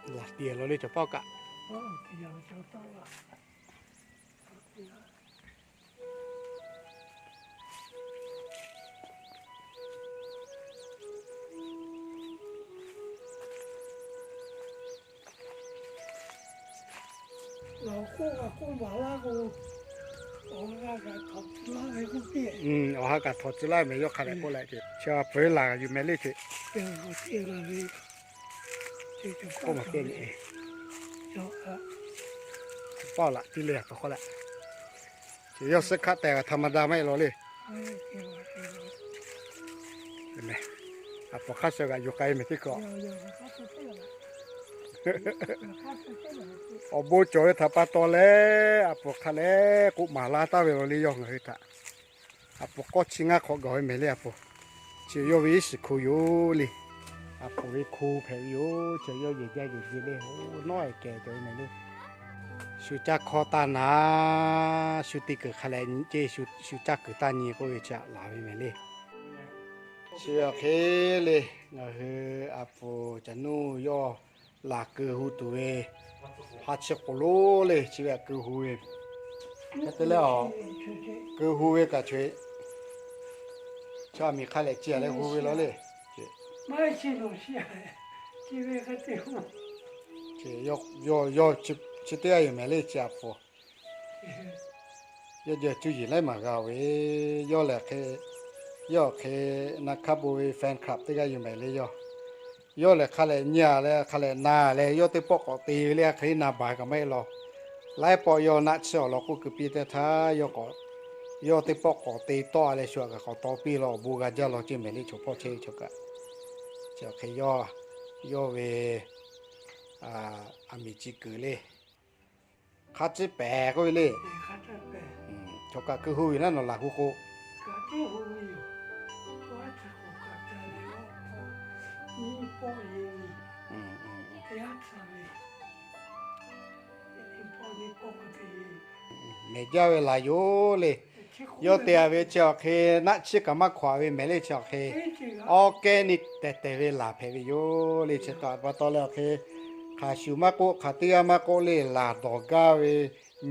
Laˬ tiˍ lo le cawˬ pawˆ kaꞈ. Awˬ ha kaꞈ htawnˍ tcuh laˇ mehˍ yawˇ hk'a leh k'oˆ leh ce, chi a peuˬ laˬ yuˬ mehˍ le ce. K'oˆ maˬ te le, paˆ laꞈ tiˇ le a hk'aw leh, ce yawˇ suhˉ hkaˆ teh g'a htaꞈ maˇ daꞈ maˇ heˆ law le. A pawˬ hk'aˇ suh g'aꞈ yuˬ k'ai mehˍ teˇ hkawꞈ. Awˬ bon cawˬ ve htaꞈ pa taw leh, a pawˬ hk'a leh k'oˆ maˍ laˇ taˍ ve law le yawˇ ngaˬ hui htaꞈ. A pawˬ k'awˇ chi ngaˇ hk'awꞈ gaˬ ve mehˍ le a pawˬ. Chi yawˇ ve iˉ shiˍ hku yoˬ le. A pawˬ ve hku hpehꞈ ve yoˬ. Chi yawˇ yehˬ jaˇ yehˬ jehˬ le, nawˉ e kehˬ cawˬ ve mehˍ le. Shu caˇ hkawˇ taˇ na, shu te kuiˬ hk'a leh nyi ce, shu caˇ kuiˬ taˇ nyi k'oˆ ve chi aꞈ laˬ ve mehˍ le. Chi ve awˬ hk'e le, ngaˬ hui a pawˬ caˬ nuˇ yawˇ laˬ keu hu tuˬ ve, ha chi k'oˍ lonˉ le chi ve aꞈ keu hu ve. Hk'e te leh a, keu hu ve kaꞈ ce, chaw miˬ hk'a leh ce a leh hu ve law le. Yawˇ chi teˇ g'aˇ yoˬ mehˍ le ce a pawˬ. Yawˇ jawˇ cuˇ yiˍ laiˉ maˬ g'a ve, yawˇ lehˬ hk'e, yawˇ hk'e na hk'a bon ve fan club teˇ g'aˇ yoˬ mehˍ le yawˇ. Yawˇ lehˬ hk'a leh nyi a leh hk'a leh na leh yawˇ teˇ pawˆ k'awꞈ te ve le a hk'e na baˬ kaꞈ maˇ heˆ law. Laiˉ pawˆ yawˇ naˆ tsuhˇ awˬ lawn k'oˆ keu piˇ teˇ htaˇ yawˇ k'awꞈ, yawˇ teˇ pawˆ k'awꞈ te tawˆ a leh shu aꞈ kaꞈ k'awꞈ taw piˇ law awˬ bon g'a jaˇ law ce mehˍ le chaw hpawˇ chehˇ ve chaw kaꞈ. Chi hk'e yawˇ, yawˇ ve, a miˍ ci kuiˬ le. Hk'a ciˉ pehˍ k'oˆ ve le. Chaw kaꞈ keu hu ve naˉ nawˬ laˬ hu k'o. Mehˍ jaˇ ve laˬ yoˬ le. Yawˇ te a ve chi awˬ hk'e naˆ chiˇ kaꞈ maˇ hkawꞈ ve mehˍ le chi awˬ hk'e, organic tehˬ tehˬ ve laˬ hpehꞈ ve yoˬ le. Chi htaꞈ pa taw leh awˬ hk'e, hk'aˬ shuˍ maˇ k'oˆ hk'aˬ teˇ g'aˇ maˇ k'oˆ le laˬ dawˬ gaˇ ve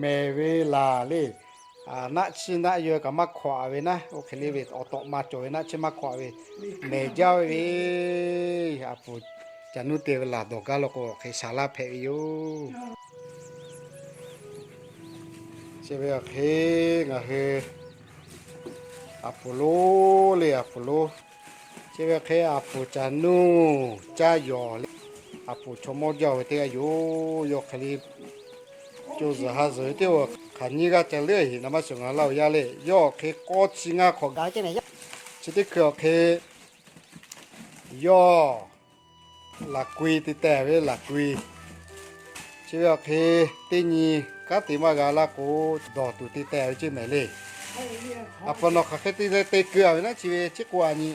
mehˍ ve laˬ le. Naˆ chiˇ naˆ yawˇ kaꞈ maˇ hkawꞈ ve naˉ, oˇ hk'e le ve awˬ tawꞈ ma cawˬ ve naˆ chiˇ maˇ hkawꞈ ve mehˍ jaˇ ve ve, a pfuhˍ caˬ nuˇ te ve laˬ dawˬ gaˇ law k'o awˬ hk'e shaˍ laˇ hpehꞈ ve yoˬ. Chi ve awˬ hk'e ngaˬ hui a pfuhˍ lonˉ le a pfuhˍ lonˉ, chi ve awˬ hk'e a pfuhˍ caˬ nuˇ caˇ yawˬ le, a pfuhˍ chaw mawˇ jaˇ ve teˇ g'aˇ yoˬ. Yawˇ hk'e le co zuhˬ ha zuhˬ ve teˇ g'aˇ hk'aˬ nyiˇ g'aˇ ca leuˉ heˍ na maˇ shawˍ ngaˬ laˇ oˬ yaˇ le. Yawˇ awˬ hk'e k'awˇ chi ngaˇ hk'awꞈ gaˬ ve ceˇ mehˍ. Chi teˇ hkui awˬ hk'e yawˇ laˬ kui te teh ve laˬ kui. Chi ve awˬ hk'e teˇ nyi kanˉ te maˇ g'a laˇ k'o, dawˬ tuˬ te teh ve ceˇ mehˍ le. A pfuhˍ nawˬ hk'aˬ hk'e te leh te keu a ve naˉ chi ve chi k'o a nyi.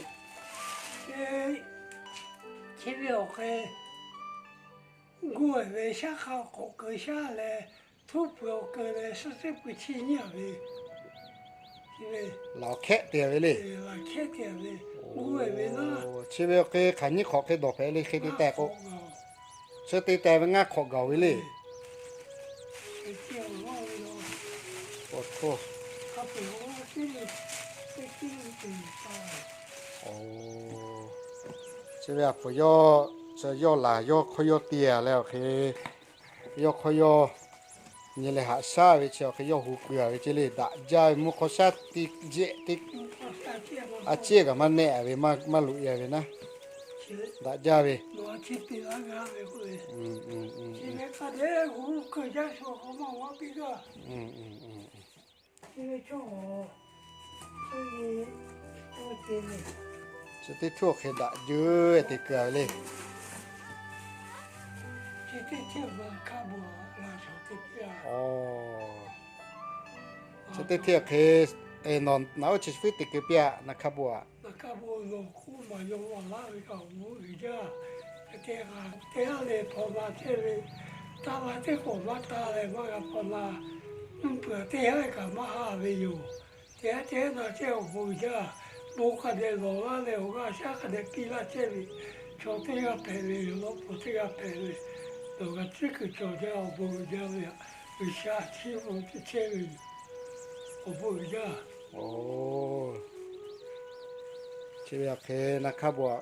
Chi ve awˬ hk'e gu ve shaˉ hk'a k'awꞈ keu shaˉ leh, htuˉ pui awˬ keu leh suhˉ teˇ pui chiˇ nyiˇ a ve, laˬ hkehˆ te ve le. Chi ve awˬ hk'e hk'aˬ nyiˇ hk'awꞈ hk'e dawˬ hpehꞈ le hk'e te teh k'o, chi te teh ve ngaˇ hk'awꞈ gaˬ ve le. Chi ve a pfuhˍ yawˇ, yawˇ laˬ yawˇ hk'aw yawˇ te a leh awˬ hk'e, yawˇ hk'aw yawˇ nyi leh haꞈ shaˉ ve chi awˬ hk'e yawˇ hu keu a ve ceˇ le. Daꞈ jaˇ ve mvuhˇ hk'aw shaˉ teˇ jehˆ teˇ a ciˉ kaꞈ maˇ nehˆ a ve maˇ loꞈ e a ve naˉ. Daꞈ jaˇ ve chi teˇ htuˇ awˬ hk'e daꞈ jaˇ ve te keu a ve le. Chi teˇ htuˇ awˬ hk'e, nawˬ naˬ oˇ chi fuˉ te keu piˇ a, naˬ hk'a bon a. Teˇ g'aˇ leh hpaw la chehˇ ve, taˇ la teˇ k'awꞈ maˇ taˇ leh maˇ g'a hpaw la, mvuhˇ peuˬ teˇ g'aˇ kaꞈ maˇ haˆ ve yoˬ. Te a te na chehˇ awˬ bon uiˍ jaˇ. Bon hk'a dehꞈ lawˬ laˇ leh awˬ g'aˇ shaˉ hk'a dehꞈ piˇ laˇ chehˇ ve, chaw teˇ g'aˇ hpehꞈ ve, law pfuhˍ teˇ g'aˇ hpehꞈ ve, nawˬ g'a tcuhˉ kuiˬ cawˬ jaˇ, awˬ bon uiˍ jaˇ ve, G'uiˬsha chiˇ mvuh teˇ chehˇ ve, awˬ bon uiˍ jaˇ. Chi ve awˬ hk'e naˇ hk'aˇ bon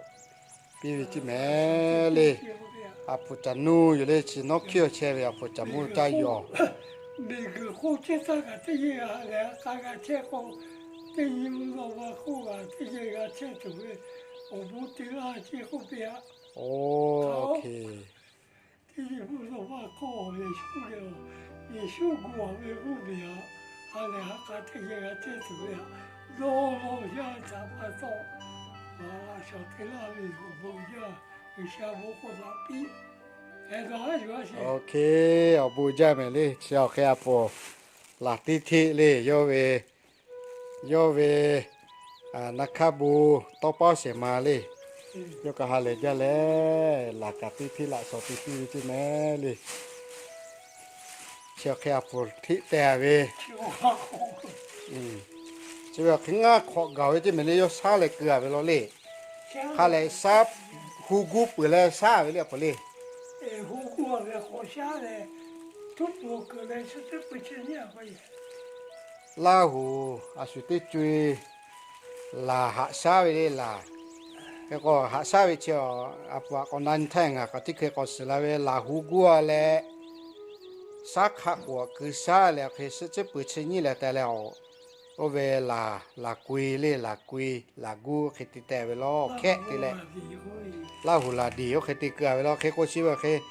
piˇ ve ceˇ mehˍ le. A puˍ Caˬ nuˇ yoˬ le, chi nawˉ hkiˇ awˬ chehˇ ve a puˍ Caˬ muˇ caˇ yoˬ. Miˬguiˬ hk'oˆ chehˇ taˇ kaꞈ teˇ yehˬ g'a leh k'a g'a chehˇ k'o, teˇ nyi mvuhˇ naw ma hk'oˆ g'a teˇ yehˬ g'a chehˇ tuˬ ve, awˬ bon te laˇ ceˇ k'oˆ piˇ a. Teˇ nyi mvuhˇ naw ma hk'oˆ Yeˍsuˆ ve, Yeˍsuˆ gu a ve g'uˇ ve a, ha lehˬ ha k'a teˇ yehˬ g'a chehˇ tuˬ ve a, dawˇ law yaˇ htaꞈ pa taw, a, shawˍ te laˇ ve awˬ bon jaˇ, G'uiˬsha bon k'oˆ daꞈ piˇ. Awˬ bon jaˇ mehˍ le. Chi awˬ hk'e a puˍ Laˍ tiˇ hteˆ le, yawˇ ve, yawˇ ve naˇ hk'aˇ bon tawˇ paˉ shehˍ ma le. Yawˇ kaꞈ ha lehˬ jaˇ leh, laˬ kaꞈ teˇ hteˆ laꞈ shawˍ te piˇ ve ceˇ mehˍ le. Chi awˬ hk'e a puˍ hteˆ teh ve, chi ve awˬ hk'e ngaˇ hk'awꞈ gaˬ ve ceˇ mehˍ le, yawˇ shaˉ leh keu a ve law le. Hk'a lehˬ shaˉ, hu guˇ peuˬ leh shaˉ ve le a puˍ le. Laˇhuˍ a shu teˇ co e laˬ haꞈ shaˉ ve le laˬ. Hk'e k'o haꞈ shaˉ ve chi a puˍ a k'awꞈ na nyi htaˇ ngaˬ k'awꞈ teˇ hk'e k'awꞈ shiˍ la ve, laˬ hu guˇ a leh shaˉ hk'aˆ k'oˍ keu shaˉ leh awˬ hk'e suhˆ tcuhˉ peuˬ chi nyiˇ leh teh leh, oˇ ve laˬ, laˬ ku e le, laˬ ku e, laˬ guˇ hk'e te teh ve law, hkehˆ te leh, Laˇhuˍ laˬ diˬ oˇ hk'e te keu a ve law. Hk'e k'o chi ve awˬ hk'e,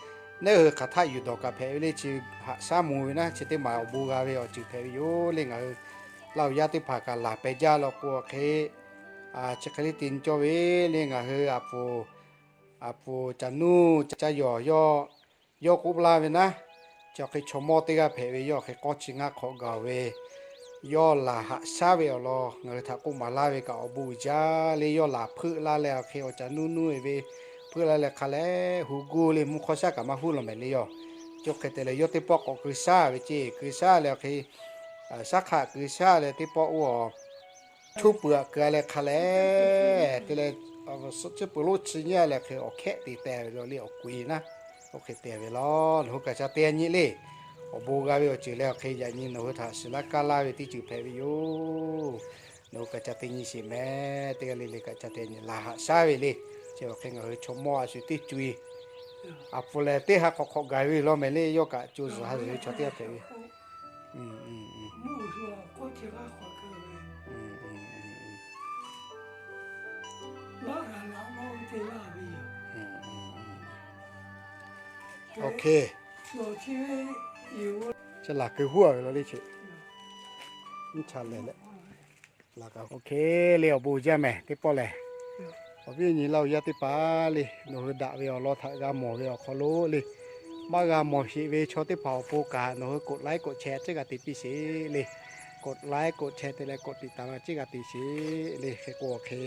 neˉ hui hk'aˬ htaˆ yuˬ dawˬ kaꞈ hpehꞈ ve le, chi haꞈ shaˉ mvuh ve naˉ, chi teˇ maˬ awˬ bon g'a ve awˬ ceuˬ hpehꞈ ve yoˬ le. Ngaˬ hui Laˇhuˍ yaˇ teˇ hpaˍ kaꞈ laˬ peh jaˇ law k'o awˬ hk'e, chi hk'e le te nyi cawˇ ve le. Ngaˬ hui a puˍ, a puˍ Caˬ nuˇ caˇ yawˬ, yawˇ k'oˆ laˇ ve naˉ, chi awˬ hk'e chaw mawˇ teˇ g'aˇ hpehꞈ ve, yawˇ awˬ hk'e k'awˇ chi ngaˇ hk'awꞈ gaˬ ve, yawˇ laˬ haꞈ shaˉ ve awˬ lawn ngaˬ hui htaꞈ k'oˆ maˍ laˇ ve kaꞈ awˬ bon uiˍ jaˇ le. Yawˇ laˬ hpeuˆ laˇ leh awˬ hk'e awˬ Caˬ nuˇ nuˇ e ve hpeuˆ laˇ leh hk'a leh hu guˇ le, mvuhˇ hk'awˇ shaˉ kaꞈ maˇ huˉ law mehˍ le. Yawˇ chi hk'e te leh yawˇ teˇ pawˆ k'awꞈ keu shaˉ ve ceˇ, keu shaˉ leh awˬ hk'e shaˉ hk'aˆ keu shaˉ leh teˇ pawˆ oˇ a chuˇ peuˬ aꞈ keu a leh hk'a leh te leh, suhˆ tcuhˉ peuˬ lonˉ chi nyiˇ a leh hk'e awˬ hkehˆ te teh ve law le, awˬ ku e naˉ, oˇ hk'e te ve law. Nawˬ hui kaꞈ ca te nyi le. Awˬ bon g'a ve awˬ ceuˬ leh awˬ hk'e yaꞈ nyi nawˬ hui htaꞈ shiˍ laˇ kaˇ laˇ ve teˇ ceuˬ hpehꞈ ve yoˬ. Nawˬ hui kaꞈ ca te nyi sheˍ mehˍ. Teˇ g'aˇ le le kaꞈ ca te nyi, laˬ haꞈ shaˉ ve le. Chi awˬ hk'e ngaˬ hui chaw mawˇ a shu teˇ co e a puˍ lehˬ teˇ ha hk'awꞈ hk'awꞈ gaˬ ve law mehˍ le. Yawˇ kaꞈ co zuhˬ ha zuhˬ ve chaw teˇ g'aˇ hpehꞈ ve Chi laˬ keu huˉ a ve law le chi. Nyi cha lehˬ leh, laˬ kaꞈ oˇ hk'e le awˬ bon jaˇ mehˍ teˇ pawˆ lehˬ. Awˬ viˉ awˬ nyi Laˇhuˍ yaˇ teˇ hpaˍ le, nawˬ hui daꞈ ve awˬ lawn htaꞈ g'a mawˬ ve awˬ hk'aw lo le, maˇ g'a mawˬ sheˍ ve chaw teˇ hpaˍ awˬ pon kaꞈ nawˬ hui กดไลค์ กดแชร์ ceˇ g'a te piˇ sheˍ le. กดไลค์ กดแชร์ te leh กดติดตาม ceˇ g'a te sheˍ le. Hk'e k'o awˬ hk'e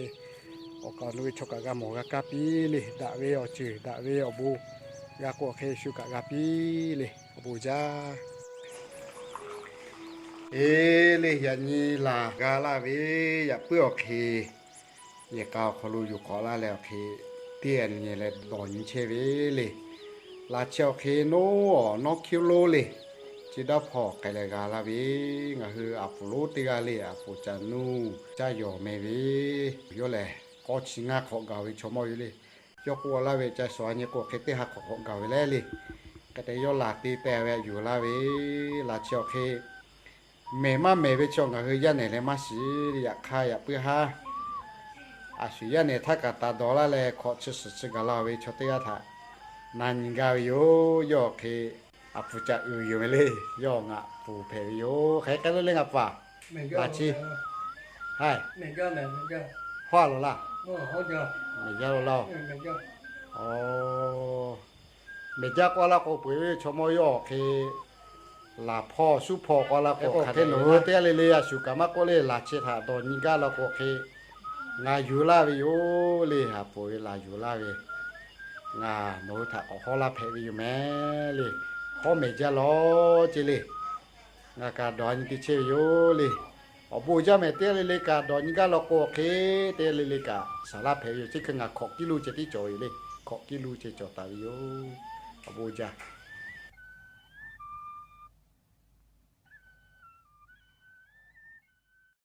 awˬ kaˍ awˬ nu ve chaw kaꞈ g'a mawˬ g'a kaˇ piˇ le. Daꞈ ve awˬ ceuˬ daꞈ ve awˬ bon g'a k'o awˬ hk'e shu kaꞈ g'a piˇ le. Awˬ bon jaˇ. Eˬ le, yaꞈ nyi laˬ g'a laˇ ve, yaꞈ puiˉ awˬ hk'e yehˬ k'a awˬ hk'aw lo yuˬ k'awꞈ laˇ leh awˬ hk'e teˇ nyi leh dawˬ nyi chehˇ ve le. Laˬ chi awˬ hk'e noˉ awˬ nawˉ hkiˉ lonˉ le, chi dawˇ hpawˇ k'ai leh g'a laˇ ve, ngaˬ hui a puˍ lonˉ teˇ g'aˇ le, a puˍ Caˬ nuˇ caˇ yawˬ meh ve, yawˇ lehˬ k'awˇ chi ngaˇ hk'awꞈ gaˬ ve chaw mawˇ yoˬ le. Yawˇ k'oˆ laˇ ve ca shawˍ a nyi k'o hk'e teˇ ha hk'awꞈ hk'awꞈ gaˬ ve le le. Hk'e te yawˇ laˬ te teh ve yuˬ laˇ ve, laˬ chi awˬ hk'e mehˬ maˇ mehˬ ve chaw ngaˬ hui yaˇ nehˬ leh maˇ shiˍ. Yaꞈ hk'aˇ yaꞈ puiˉ haˉ a shu yaˇ nehˬ htaˇ kaꞈ taˍ dawˬ laˇ leh hkawꞈ chi suhˍ chi gaˬ la ve chaw teˇ g'aˇ htaꞈ na nyi gaˇ ve yoˬ. Yawˇ awˬ hk'e a puˍ Caˬ uiˍ yoˬ mehˍ le. Yawˇ ngaˬ puˍ hpehꞈ ve yoˬ. Hk'e k'ai lo le ngaˬ paˍ. Laˬ chi, hawˇ a lo laˇ, mehˬ jaˇ lo laˇ-oˬ. Mehˬ jaˇ k'oˆ laˇ k'o peu-eˬ ve chaw mawˇ yawˇ awˬ hk'e laˬ hpawˇ shuˉ hpawˇ k'oˆ laˇ k'o, hk'e nawˬ hui teˇ g'aˇ le le a shu kaꞈ maˇ k'oˆ le, laˬ chi htaꞈ dawˬ nyi gaˇ law k'o hk'e ngaˬ yuˬ laˇ ve yoˬ le. Haˍ poˍ ve laˬ yuˬ laˇ ve, ngaˬ nawˬ hui htaꞈ k'awꞈ hawˉ laˇ hpehꞈ ve yoˬ mehˍ le. Hawˉ mehˬ jaˇ law ceˇ le. Ngaˬ kaꞈ dawˬ a nyi te chehˇ ve yoˬ le. Awˬ bon jaˇ mehˍ. Teˇ g'aˇ le le kaꞈ dawˬ nyi gaˇ law k'o, hk'e teˇ g'aˇ le le kaꞈ saˍ laˇ hpehꞈ ve yoˬ. Chi hk'e ngaˬ hkawꞈ kiˇ lo ceh tiˉ cawˬ ve le. Hkawꞈ kiˇ lo ceh cawˬ taˍ ve yoˬ. Awˬ bon jaˇ.